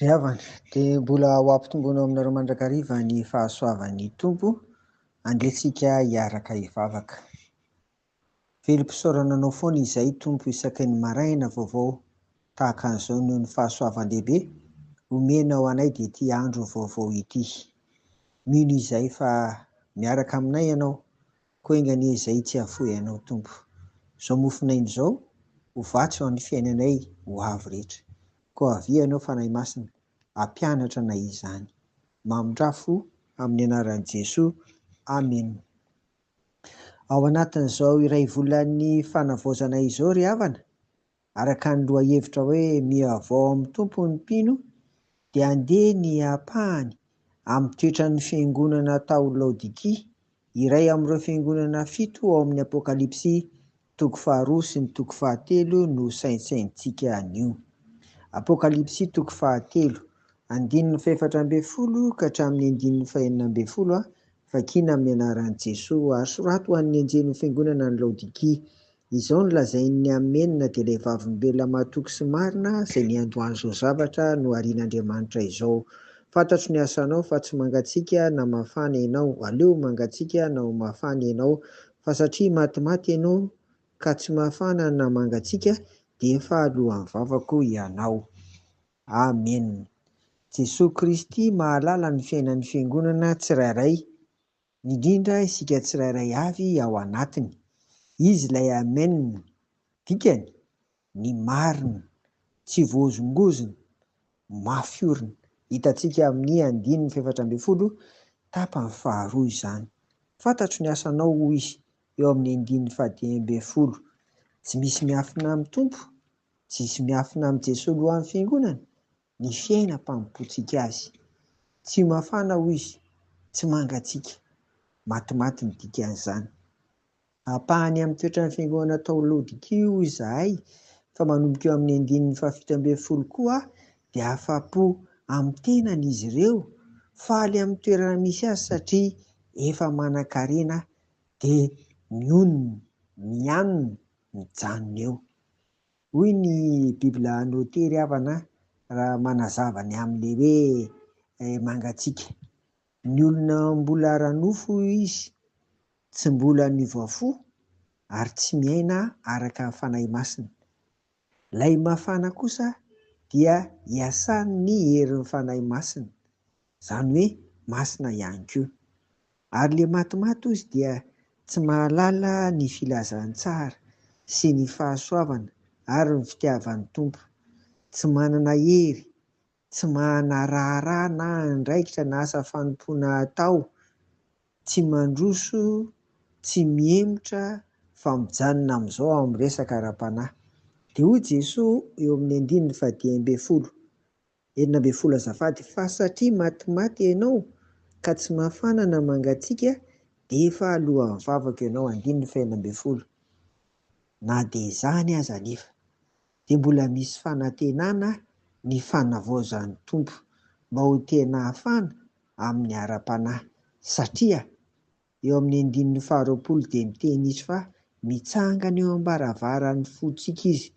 Ry havana, dia mbola ho ampitomboina aminareo mandrakariva ny fahasoavan'ny Tompo. Andeha tsika hiaraka hivavaka. Velom-pisaorana Anao foana izahay Tompo isaky ny maraina vaovao tahaka an'izao noho ny fahasoavan-dehibe omenao anay dia ity andro vaovao ity. Mino izahay fa miaraka aminay Ianao, koa enga anie izahay tsy hahafoy Anao Tompo. Izao mofonaina izao ho vatsy ho an'ny fiainanay ho avy rehetra. Koa avia Ianao Fanahy Masina hampianatra anay izany. Mamindrà fo amin'ny anaran'i Jesoa. Amena. Ao anatin'izao iray volan'ny fanavaozana izao ry havana, araka ny lohahevitra hoe Mihavao amin'ny Tompo ny mpino, dia andeha ny ampahany amin'ny toetran'ny fiangonana tao Laodikia, iray amin'ireo fiangonana fito ao amin'ny Apokalypsy toko faharoa sy ny toko fahatelo no saintsainintsika anio. Apokalypsy toko fahatelo, andininy fahefatra ambin'ny folo ka hatramin'ny andininy fahenina ambin'ny folo, vakiana amin'ny anaran'i Jesoa. Ary soraty ho an'ny anjelin'ny fiangonana any Laodikia. Izao no lazain'ny Amena, dia ilay vavolombelona mahatoky sy marina, izay niandohan'izao zavatra noharian'Andriamanitra izao. Fantatro ny asanao fa tsy mangatsiaka na mafana ianao, aleo ho mangatsiaka na ho mafana ianao, fa satria matimaty ianao ka tsy mafana na mangatsiaka, dia efa alohan'ny vavako ianao. Amena. Jesoa Kristy mahalala ny fiainan'ny fiangonana tsirairay, indrindra isika tsirairay avy ao anatiny. Izy ilay Amen, dikany, ny marina, tsy voahozongozona, mafy orina. Hitantsika amin'ny andininy fahefatra ambin'ny folo, tapany faharoa izany. Fantatro ny asanao, hoy izy, eo amin'ny andininy fahadimy ambin'ny folo. Tsy misy miafina amin'ny Tompo, tsisy miafina amin'i Jesoa lohan'ny fiangonana, ny fiainam-panompoantsika azy. Tsy mafana, hoy izy, tsy mangatsiaka. Matimaty ny dikan'izany. Ampahany amin'ny toetran'ny fiangonana tao Laodikia io izahay, fa manomboka eo amin'ny andininy fahafito ambin'ny folo koa dia afa-po amin'ny tenany izy ireo, faly amin'ny toerana misy azy satria efa manan-karena dia mionona, mianina, mijanona eo. Hoy ny Bible annoté ry havana raha manazava ny amin'ilay hoe mangatsiaka. Ny olona mbola ara-nofo hoy izy, tsy mbola niova fo ary tsy miaina araka ny Fanahy Masina. Ilay mafana kosa dia iasan'ny herin'ny Fanahy Masina, izany hoe masina ihany koa. Ary ilay matimaty hozy dia tsy mahalala ny filazantsara sy ny fahasoavana ary ny fitiavan'ny Tompo, tsy manana hery, tsy manana raharaha na andraikitra na asa fanompoana atao, tsy mandroso, tsy mihemotra fa mijanona amin'izao amin'ny resaka ara-panahy. Dia hoy Jesoa eo amin'ny andininy fahadimy ambin'ny folo, 16 azafady, fa satria matimaty ianao ka tsy mafana na mangatsiaka dia efa alohan'ny vavako ianao, andininy fahenina ambin'ny folo. Na dia izany aza anefa dia mbola misy fanantenana ny fanavaozan'ny Tompo mba ho tena hafana amin'ny ara-panahy, satria eo amin'ny andininy faharoapolo dia miteny izy fa mitsangana eo am-baravaran'ny fontsika izy,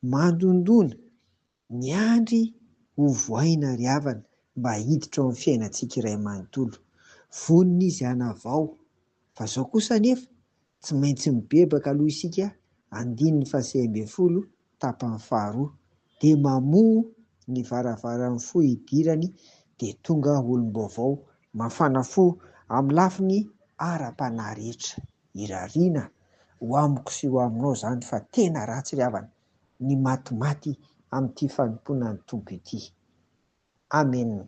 mandondona, miandry ho vohaina ry havana mba hiditra ao amin'ny fiainantsika iray manontolo. Vonona izy hanavao, fa izao kosa anefa, tsy maintsy mibebaka aloha isika, andininy fahasivy ambin'ny folo, tapany faharoa, dia mamoha ny varavaran'ny fo hidirany dia tonga olom-baovao mafana fo amin'ny lafiny ara-panahy rehetra. Irariana ho amiko sy ho aminao izany fa tena ratsy ry havana ny matimaty amin'ity fanompoana ny Tompo ity. Amen.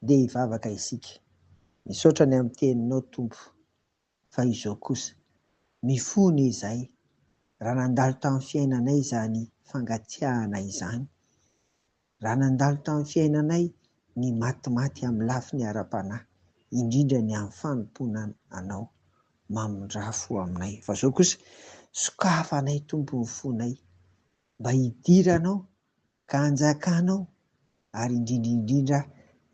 Ndeha hivavaka isika. Misaotra ny amin'ny teninao Tompo fa izao kosa, mifona izahay raha nandalo tamin'ny fiainanay izany fangatsiahana izany, raha nandalo tamin'ny fiainanay ny matimaty amin'ny lafiny ara-panahy, indrindra ny amin'ny fanompoana Anao. Mamindrà fo aminay. Fa izao kosa, sokafanay Tompo ny fonay mba hidiranao ka hanjakanao ary indrindra indrindra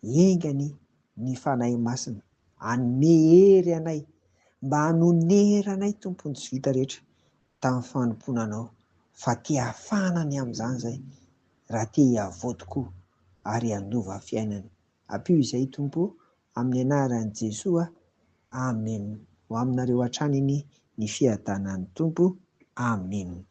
enga anie ny Fanahy Masina hanome hery anay mba hanoneranay Tompo ny tsy vita rehetra tamin'ny fanompoana Anao fa te hafana ny amin'izany izay raha te hihavao tokoa. ary hanova fiainana. Ampio izay Tompo o, amin'ny anaran'i Jesoa, Amen. Ho aminareo hatrany anie ny fiadanan'ny Tompo. Amen.